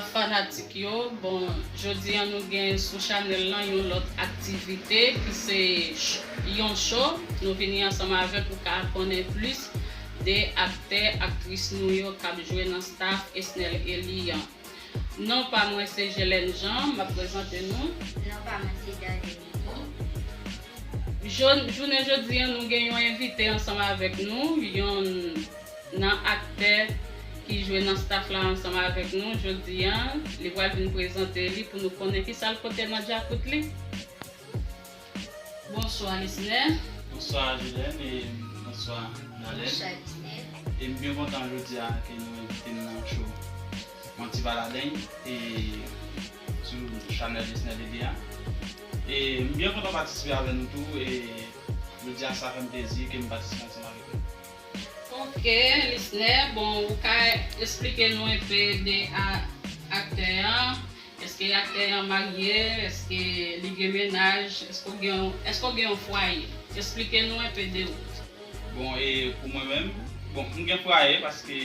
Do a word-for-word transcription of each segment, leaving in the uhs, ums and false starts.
Fanatik yo, bon, jodi a nou gen sou chanèl lan yon lòt aktivite ki se ch-, yon show. Nou vini ansanm avèk ou ka konnen plis de aktè, aktris nou yo k ap jwe nan staff Esnel Eli an. Non pa mwen se Jelène Jean, m ap prezante nou. Non pa mwen se Darlene Lily. Jou-, jounen jodi a, nou gen yon envite ansanm avèk nou, yon nan aktè ki jwe nan staff la ansanm avèk nou jodi a. Li pral vin prezante li pou nou konnen kisa l pote nan djakout li. Bonswa, Lisnè. Bonswa, Julien, e bonswa, Dalen. Bonswa, Lisnè. E m byen kontan jodi a ke nou envite m nan show Manti Paladeng e sou chanèl Lisnè T V a. E m byen kontan patisipe avè nou tou, e jodi a sa fè m plezi ke m patisipe ansanm avèk nou. Ok, Lisnè, bon, ou ka esplike nou enpe de a-, aktè an? Èske aktè an marye? Èske li gen mennaj? Èske w gen, èske w gen yon fwaye? Esplike nou enpe de ou. Bon, e pou mwen menm, bon, m gen fwaye paske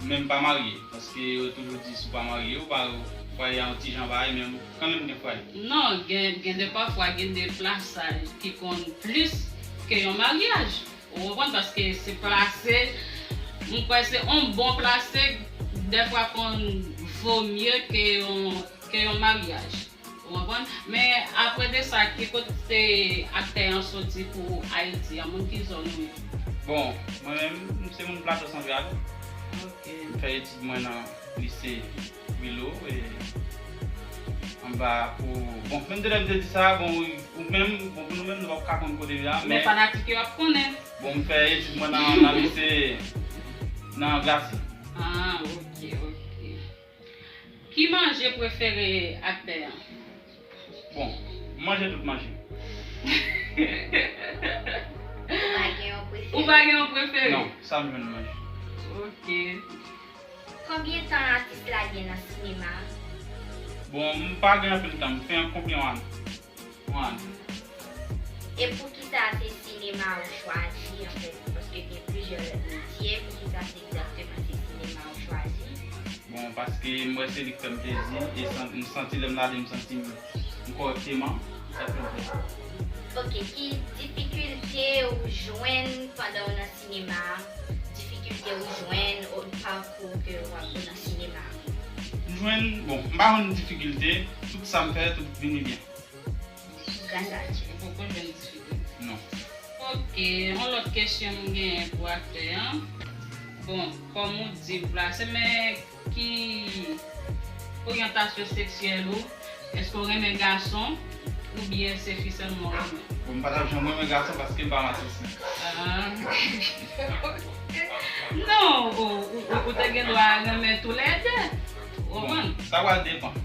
men m pa marye. Paske yo toujou di si w pa marye, ou pa, fwaye a yon ti jan bagay, men kanmenm m gen fwaye. Non, gen, gen de pafwa, gen de plasaj ki konn plis ke yon maryaj. Ou konprann? Paske se plase, m kwè se yon bon plase, dèfwa konn vo mye ke yon, ke yon maryaj. Ou konprann? Men apre de sa, ki kote aktè an soti pou Ayiti an? Moun ki zòn ou ye? Bon, mwen menm, m se moun Plato Santral. Ok. M fè etid mwen nan lise Milo, e anba pou, bon, menm de lè m te di sa, bon, ou menm, bon, pou nou menm, nou p ap ka konn kote l ye a, men fanatik yo ap konnen. Bon, m fè etid mwen nan, nan lise, nan Grasye. Ah, ok, ok. Ki manje prefere aktè an? Bon, m manje tout manje. Ou pa gen yon prefere? Ou pa gen yon prefere? Non, sa m jwenn m manje. Ok. Konbyen tan atis la gen nan sinema a? Bon, m pa gen anpil tan, m fè konbyen ane? Yon ane. E poukisa se sinema ou chwazi, anfèt? Paske gen plizyè lòt metye, poukisa se egzakteman se sinema ou chwazi? Bon, paske m wè se li k fè m plezi, e san-, m santi lè m la, m santi m, m kòrèkteman, sa k fè m plezi. Ok, ki difikilte ou jwenn pandan w nan sinema a? Difikilte ou jwenn, ou pakou ke w ap nan sinema a? M jwenn, bon, m pa jwenn difikilte, tout sa m fè, tout vini byen. Gras a Dye. Ou poko jwenn difikilte? Non. Ok, yon lòt kesyon m genyen pou aktè an. Bon, kòm ou di m plase, men ki oryantasyon seksyèl ou? Èske w renmen gason oubyen se fi sèlman w renmen? Bon, m pa t ap janm renmen gason paske m pa masisi. Ah. Non, ou, ou, ou, ou te gen dwa renmen toulède. Ou konprann? Bon, sa pral depann.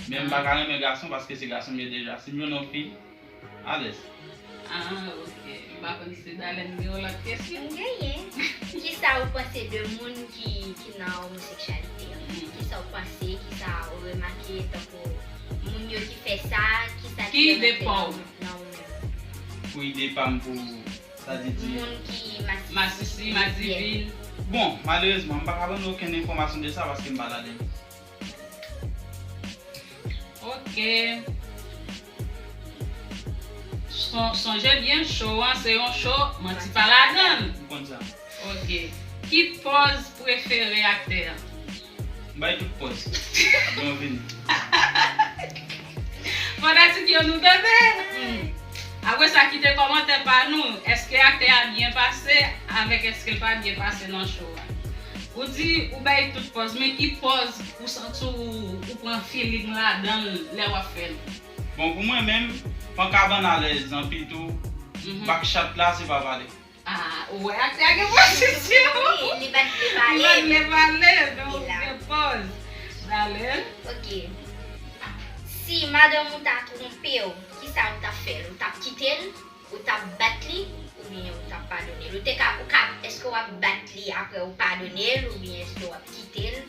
Men m pa ka renmen gason paske se gason m ye deja. Si m jwenn yon fi, alèz. Ah, ok. M pa konn si Dalèn gen yon lòt kesyon. M genyen. Kisa ou panse de moun ki, ki nan omoseksyalite an? Kisa ou panse? Kisa ou remake tankou moun yo ki fè sa? Kisa ki rete nan, nan ou menm? Pou ide pa m pou, sa di di moun ki masisi, masisi, madivin. Bon, malerezman, m pa ka ban nou okenn enfòmasyon de sa paske m pa ladan l. Ok. Son-, sonje byen, show an se yon show manti pa ladan l. M konn sa. Ok. Ki pòz prefere aktè an? M bay tout pòz. Byenvini. Fanatik yo, nou tande? Hmm. Apre sa, kite kòmantè pa nou. Èske aktè a byen pase avèk èske l pa byen pase nan show a? Ou di ou bay tout pòz, men ki pòz ou santi ou, ou pran feeling ladan l lè w ap fè l? Bon, pou mwen menm, panka bann alèz anpil tou, mhm, back shot la, se pa pale. Ah, ou wè aktè a gen pozisyon. Wi, li pa t vle pale. Li pa t vle pale, donk gen pòz. Dalèn. Ok. Si madanm ou ta twonpe w, kisa ou t ap fè l? Ou t ap kite l? Ou t ap bat li? Oubyen ou t ap padone l? Ou te ka, ou ka, èske w ap bat li apre ou padone l? Oubyen èske w ap kite l?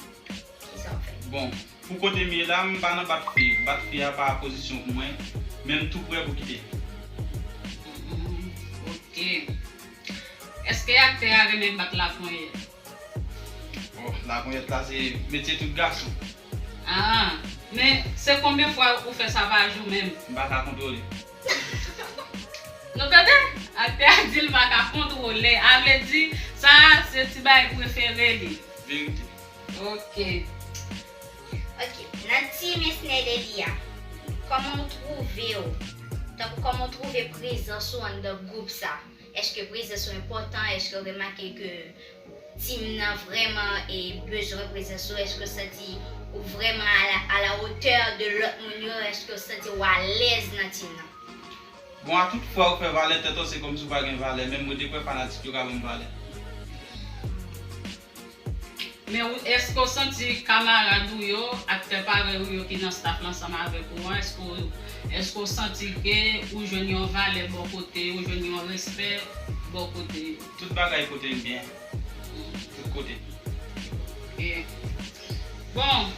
Kisa w fè? Bon, pou kote m ye la, m pa nan bat fi. Bat fi a pa pozisyon pou mwen, men m tou prè pou kite. Mm, ok. Èske aktè a renmen bat laponyèt? Oh, laponyèt la se metye tout gason. Ah, men se konbyen fwa ou fè sa pa jou menm? M pa ka kontwole. Nou tande? Aktè a di l pa ka kontwole. A vle di, sa se ti bagay prefere li. Verite. Ok. Ok. Nan Team Esnel Elia, kòman w twouve w? Tankou kòman w twouve prezans ou anndan gwoup sa? Èske prezans ou enpòtan? Èske w remake ke team nan vrèman e bezwen prezans ou? Èske w santi ou vrèman à la, à la hauteur de lòt moun yo? Èske w santi w alèz nan team nan? Bon, a tout fwa ou fè valè tèt ou, se kòmsi ou pa gen valè. Menm mwen te kwè fanatik yo ka ban m valè. Men ou, èske w santi kamarad ou yo, aktè parèy ou yo ki nan staff la ansanm avèk ou an, èske w, èske w santi ke ou jwenn yon valè bò kote yo, ou jwenn yon respè bò kote yo? Tout bagay kote m byen. Tout kote. Ok. Bon,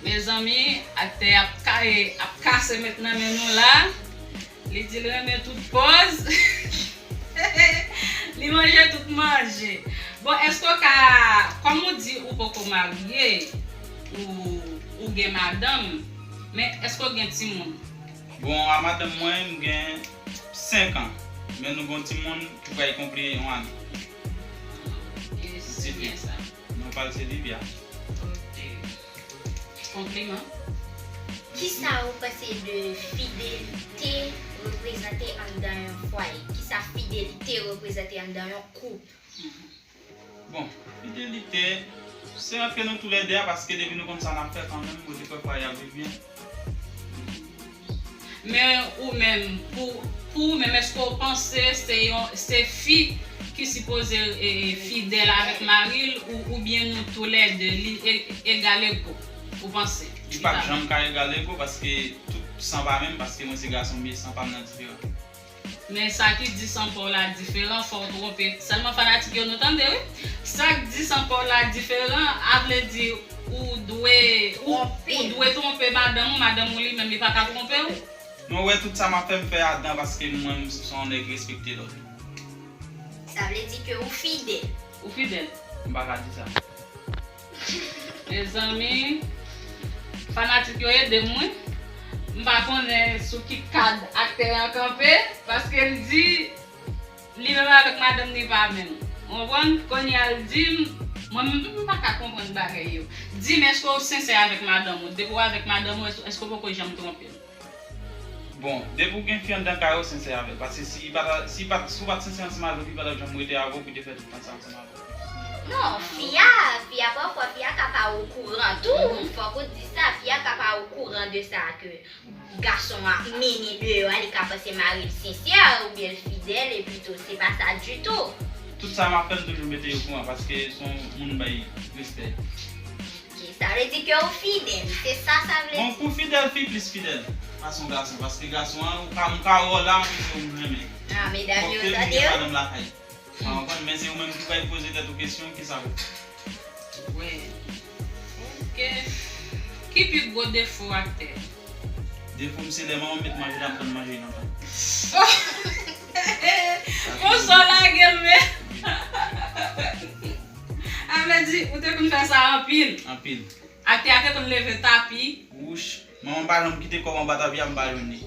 mezanmi, aktè ap ka-, ap kase met nan men nou la. Li di l renmen tout pòz. Li manje tout manje. Bon, èske w ka, kòm ou di ou poko marye, ou, ou gen madanm, men èske w gen timoun? Bon, a madanm mwen, m gen senk an, men nou gen yon timoun ki pral konpli yon ane. Ki se byen sa. Non pa l se Livia. Ok. Konpliman. Kisa ou panse de fidelite reprezante anndan yon fwaye? Kisa fidelite reprezante anndan yon koup? Bon, fidelite, se ant nou toulède a, paske depi nou konn sa n ap fè kanmenm, mwen te kwè fwaye a ap viv byen. Men ou menm, pou, pou ou menm, èske w panse se yon, se fi ki sipoze, e, fidèl avèk mari l, ou, oubyen nou toulède, li e, egal ego, ou panse? Li p ap janm ka egal ego, paske tout san pa menm, paske mwen se gason, men san pa m nan diferan. Men sa ki di san pa w la diferan, fò w twonpe. Sèlman fanatik yo nou tande, wi. Sa k di san pa w la diferan, a vle di ou dwe, ou, ou dwe twonpe madanm ou, madanm ou li menm li pa ka twonpe w. Mwen wè tout sa m ap fè, m fè adan paske mwen, m se yon nèg ki respekte lòd. Sa vle di ke ou fidèl. Ou fidèl. M pa ka di sa. Mezanmi, fanatik yo ede m, wi. M pa konnen sou ki kad aktè an kanpe, paske l di li menm avèk madanm li pa menm. Ou konprann? Kounye a l di m, mwen menm tou m pa ka konprann bagay yo. Di m, èske w sensè avèk madanm ou? Depi w avèk madanm ou, èske, èske w poko janm twonpe l? Bon, depi w gen fi anndan kay ou, sensè avè l. Paske si li pa ta, si pa, si w pa t sensè ansanm avè l, li pa t ap janm rete avè w pou te fè tout tan sa ansanm avè w. Non, fi a, fi a pafwa, fi a ka pa okouran tou. Mhm. Fòk ou di sa, fi a ka pa okouran de sa ke gason an ap mennen deyò a, li ka panse mari l sensè oubyen l fidèl, epi tou, se pa sa ditou. Tout sa m ap fè, m toujou mete yo okouran, paske se yon moun m bay respè. Ok, sa vle di ke ou fidèl, se sa sa vle di? Bon, pou fidèl, fi plis fidèl pase yon gason, paske gason an, ou ka, m ka wè w la, ou se ou m renmen. Ah, medam yo, tande yo. Fòk ke m gen madanm lakay. Ou konprann, men se ou menm ki pral poze tèt ou kesyon, kisa pou fè? Wè. Ok. Ki pi gwo defo aktè? Defo m se lè manman m met manje la, m konn manje l lontan. Bon, sa w lage l, men. A vle di, ou te konn fè sa anpil. Anpil. Aktè a te konn leve tapi. Wouch, manman m pa janm kite kò m anba tapi a, m pa jwenn li.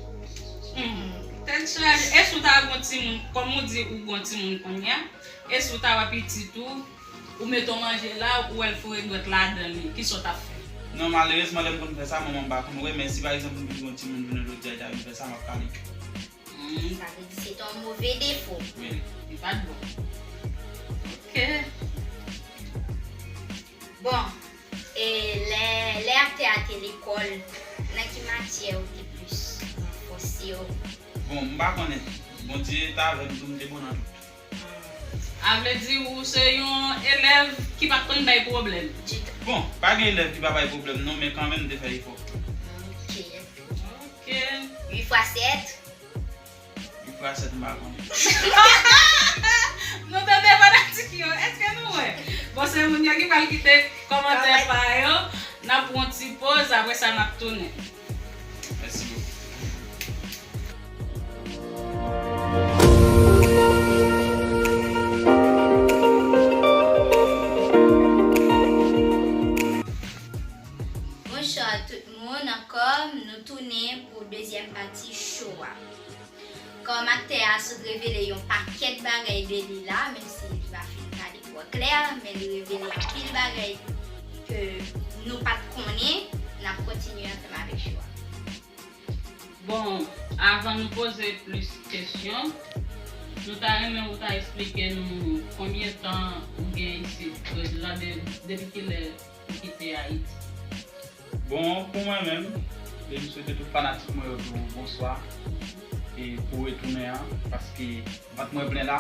Hmm, tèt chaje. E si w ta gon timoun, kòm ou di ou gon timoun kounye a, e si w ta wè pitit ou, ou mete yon manje la, ou wè l foure dwèt ladan li, kisa w t ap fè? Non, malerezman, lè m konn fè sa, manman m pa konn wè, men si pa egzanp m vin gon timoun jounen jodi a, li ta vin fè sa, m ap kale. Hmm. Sa vle di se te yon move defo. Wi. Li pa t bon. Ok. Bon, e lè, lè aktè a te lekòl, nan ki matyè ou te plis ranfòse w? Bon, m pa konnen. Bondye t avè m tou, m te bon nan tout. A vle di ou se yon elèv ki pa t konn bay pwoblèm. Ditou. Bon, pa gen elèv ki pa bay pwoblèm non, men kanmenm m te fè efò. Ok. Ok. Uit fwa sèt. Uit fwa sèt, m pa konnen. Nou tande fanatik yo, èske nou wè? Bon, se moun yo ki pral kite kòmantè pa yo. N ap pran yon ti poz, apre sa n ap tounen. Mèsi bokou. Otè a sot revele yon pakèt bagay de li la, menm si li pa fin pale twò klè, men li revele anpil bagay ke nou pa t konnen, n ap kontinye ansanm avèk show a. Bon, avan nou poze plis kesyon, nou ta renmen ou ta eksplike nou konbyen tan ou gen isit, Brezil la, de- depi kilè ou kite Ayiti? Bon, pou mwen menm, e m swete tout fanatik mwen yo tou bonswa e pou retounen an, paske vant mwen plen la.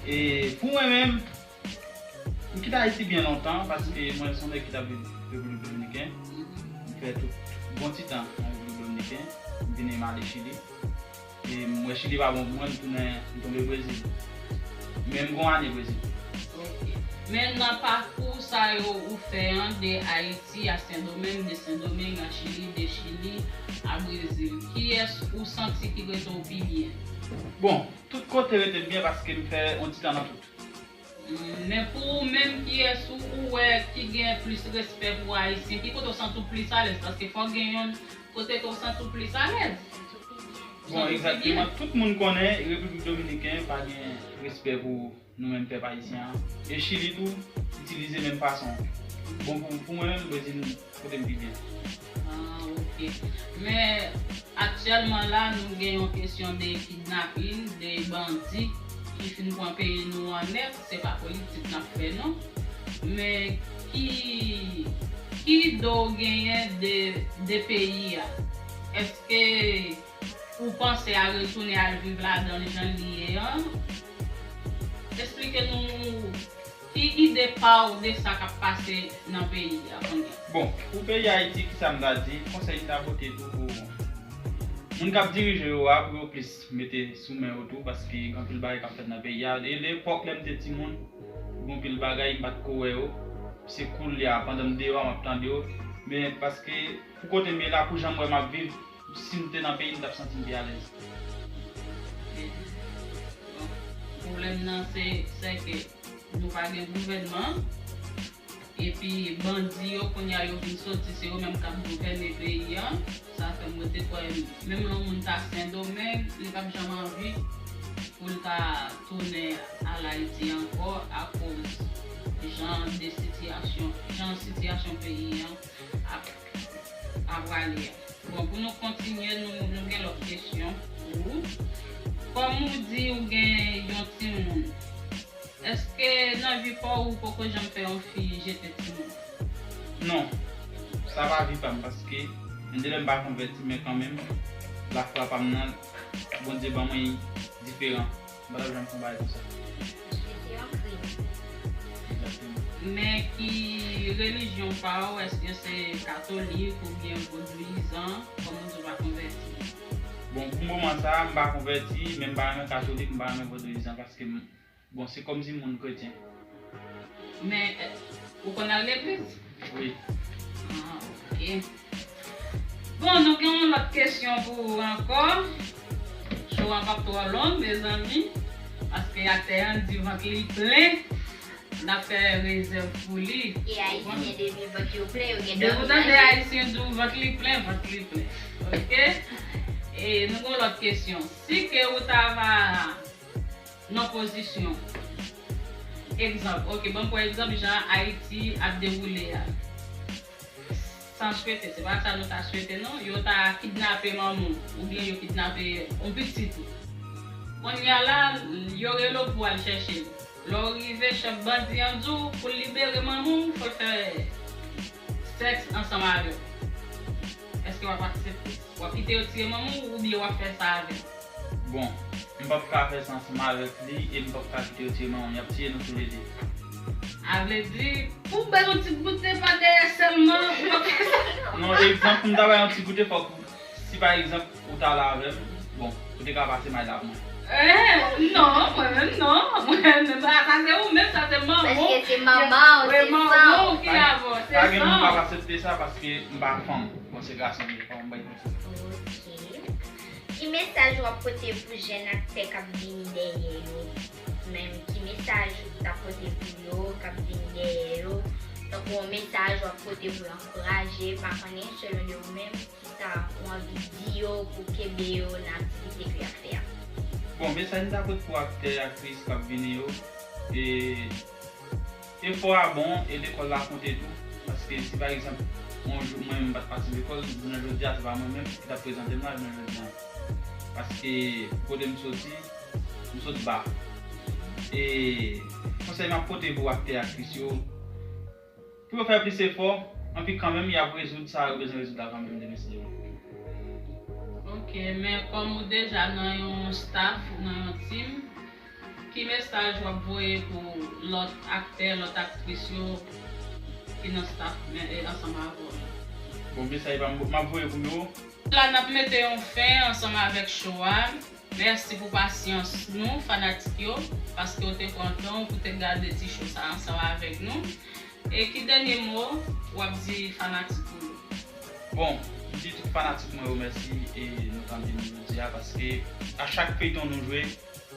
E pou mwen menm, m kite Ayiti byen lontan paske mwen se yon nèg ki t ap viv Repiblik Dominiken. M fè tout bon ti tan nan Repiblik Dominiken. M vini m ale Chili. E m wè Chili pa bon pou mwen, m tounen, m tonbe Brezil. Men m gon ane Brezil. Ok. Men nan pakou sa yo ou fè an, de Ayiti a Sendomeng, de Sendomeng a Chili, de Chili a Brezil, kiyès ou santi ki rete w pi byen? Bon, tout kote rete m byen paske m fè yon ti tan nan tout. Men pou ou menm, kiyès ou, ou wè ki gen plis respè pou Ayisyen? Ki kote w santi w plis alèz? Paske fòk gen yon kote ke w santi w plis alèz. Bon, egzakteman. Tout moun konnen Repiblik Dominiken pa gen respè pou nou menm pèp ayisyen an. E Chili tou itilize menm fason. Bon, pou, pou mwen menm, Brezil kote m pi byen. Ah, ok. Men aktyèlman la, nou gen yon kesyon de kidnapin, de bandi ki fin pran peyi nou an nèt. Se pa politik n ap fè non. Men ki, ki ide w genyen de, de peyi a? Èske ou panse a retounen al viv ladan l jan l ye an? Eksplike nou ki ide pa w de sa k ap pase nan peyi a kounye a. Bon, pou peyi Ayiti, kisa m ta di? Konsèy m ta pote tou pou moun k ap dirije yo a, pou yo plis mete sou men yo tou, paske gen anpil bagay k ap fèt nan peyi a. E lepòk lè m te timoun, gen anpil bagay m pa t ko wè yo. Se koulye a, pandan m deyò a, m ap tande yo. Men paske pou kote m ye la, pou jan m wè m ap viv, si m te nan peyi m, m t ap santi m pi alèz. Bon, pwoblèm nan se, se ke nou pa gen gouvènman. Epi bandi yo kounye a yo vin soti, se yo menm k ap gouvène peyi a. Sa fè m rete kwè menm lè yon moun ta Sendomeng, li p ap janm anvi pou l ta tounen al Ayiti ankò akoz jan de sitiyasyon, jan sitiyasyon peyi a ap, ap prale a. Bon, pou nou kontinye, nou, nou gen lòt kesyon pou ou. Kòm ou di ou gen yon timoun, èske nan vi pa w ou poko janm fè yon fi jete timoun? Non, sa pa vi pa m, paske menm de lè m pa konvèti, men kanmenm, lafwa pa m nan, Bondye ban mwen diferan. M pa t ap janm fè yon bagay konsa. Se yon krim. Egzakteman. Men ki relijyon pa w, èske se katolik oubyen vodouyizan, kòm ou di w pa konvèti? Bon, pou moman sa a, m pa konvèti, men m pa renmen katolik, m pa renmen vodouyizan, paske m, bon, se kòmsi m moun kretyen. Men, eh, ou konn al legliz? Wi. Ah, ok. Bon, nou gen yon lòt kesyon pou ou ankò. Show an p ap twò long, mezanmi. Paske aktè an di vant li plen. N ap fè rezèv pou li. E Ayisyen depi vant yo plen, yo gen Depi w tande Ayisyen di w vant li plen, vant li plen. Ok? E nou gen yon lòt kesyon. Si ke ou ta va nan pozisyon. Egzanp, ok, ban m pran egzanp jan Ayiti ap dewoule a. San swete, se pa sa nou ta swete non, yo ta kidnape manman w, oubyen yo kidnape yon pitit ou. Kounye a la, yo rele w pou w al chèche l. Lè w rive, chèf bandi an di w pou l libere manman w, fò l fè sèks ansanm avè w. Èske w ap aksepte? W ap kite yo tiye manman w oubyen w ap fè sa avè l? Bon, m p ap ka fè sa ansanm avèk li e m p ap ka kite yo tiye manman m. Y ap tiye nou toulede. A vle di, pou w bay yon ti goute pa dèyè sèlman, ou p ap fè sa? Non, egzanp, m ta bay yon ti goute, fòk, si pa egzanp, ou t al avè m, bon, ou te ka pase may la pou mwen. Eh, non, mwen menm non. Mwen menm, sa, sa se ou menm, sa se manman w. Paske se manman w, se san w. Ki avè w, se san w. Pa gen moun k ap aksepte sa paske m pa fanm. Bon, se gason m ye, fò m bay konsa. Ok. Ki mesaj w ap pote pou jèn aktè k ap vini dèyè yo? Menm, ki mesaj ou t ap pote pou yo k ap vini dèyè yo? Tankou yon mesaj w ap pote pou yo ankouraje, pa konnen, selon de ou menm, kisa ou anvi di yo pou kenbe yo nan aktivite ke y ap fè a? Bon, mesaj m ta pote pou aktè, aktris k ap vini yo, e efò a bon, e lekòl la konte tou. Paske si pa egzanp, yon jou mwen menm m pa t pati lekòl, jounen jodi a se pa mwen menm ki t ap prezante m la jounen jodi a. Paske kote m soti, m sot ba. E konsèy m ap pote pou aktè, aktris yo, pou yo fè plis efò, anpi kanmenm y ap rezoud sa yo bezwen rezoud la kanmenm demen si Dye vle. Ok, men kòm ou deja nan yon staff, nan yon team, ki mesaj w ap voye pou lòt aktè, lòt aktris yo ki nan staff men e ansanm avè w la? Bon, mesaj pa m m ap voye pou yo. La n ap mete yon fen ansanm avèk show a. Mèsi pou pasyans nou, fanatik yo, paske w te pran tan w pou te gade ti show sa ansanm avèk nou. E ki dènye mo w ap di fanatik ou yo? Bon, m di tout fanatik mwen yo mèsi e nou tande nou jodi a, paske a chak feyton nou jwe,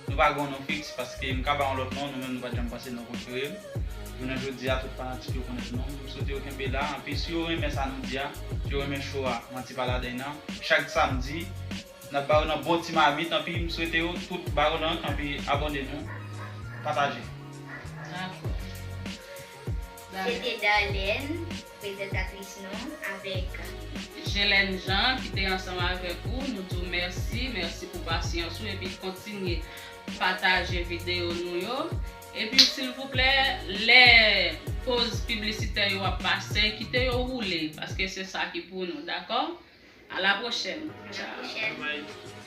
nou pa gen yon non fiks, paske m ka ba yon lòt non, nou menm nou pa t janm panse non prefere m. Jounen jodi a, tout fanatik yo konèt non m. M swete yo kenbe la, anpi si yo renmen sa nou di a, si yo renmen show a, Manti Pa Ladan'y nan, chak samdi, n ap ba yo nan bon ti mamit, anpi m swete yo tout ba yo like, anpi abòne nou, pataje. Dakò. Se te Darlene, prezantatris nou, avèk Jelène Jean ki te ansanm avèk ou, nou di w mèsi, mèsi pou pasyans ou epi kontinye pataje videyo nou yo. Epi silvouplè, lè poz piblisitè yo ap pase, kite yo woule, paske se sa ki pou nou, dakò? A la pwochèn. A la pwochèn. Bye.